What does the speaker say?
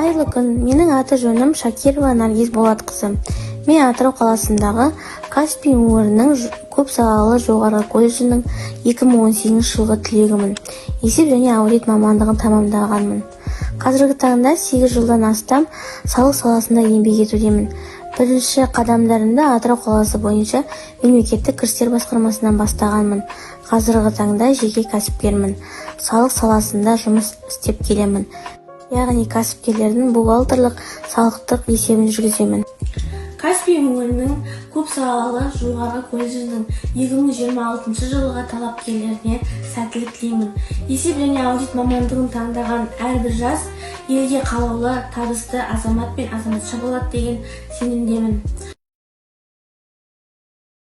Қайырлы күн! Менің аты-жөнім Шакирова Наргиз Болатқызы. Мен Атырау қаласындағы Каспий өңірінің көпсалалы жоғарғы колледжінің 2018 жылғы түлегімін. Есеп және аудит мамандығын тәмамдағанмын. Қазіргі таңда 8 жылдан астам салық саласында еңбек етудемін. Бірінші қадамдарымды Атырау қаласы бойынша мемлекеттік кірістер басқармасынан бастағанмын. Қазіргі таңда жеке кәсіпкермін, салық саласында жұмыс істеп келемін, яғни кәсіпкерлердің бухгалтерлік, салықтық есебін жүргіземін. Каспий өңірінің көпсалалы жоғарғы колледжінің 2026 жылғы талапкерлеріне сәттілік тілеймін. Есеп және аудит мамандығын таңдаған әрбір жас елге қалаулы, табысты азамат пен азаматша болады деген сенімдемін.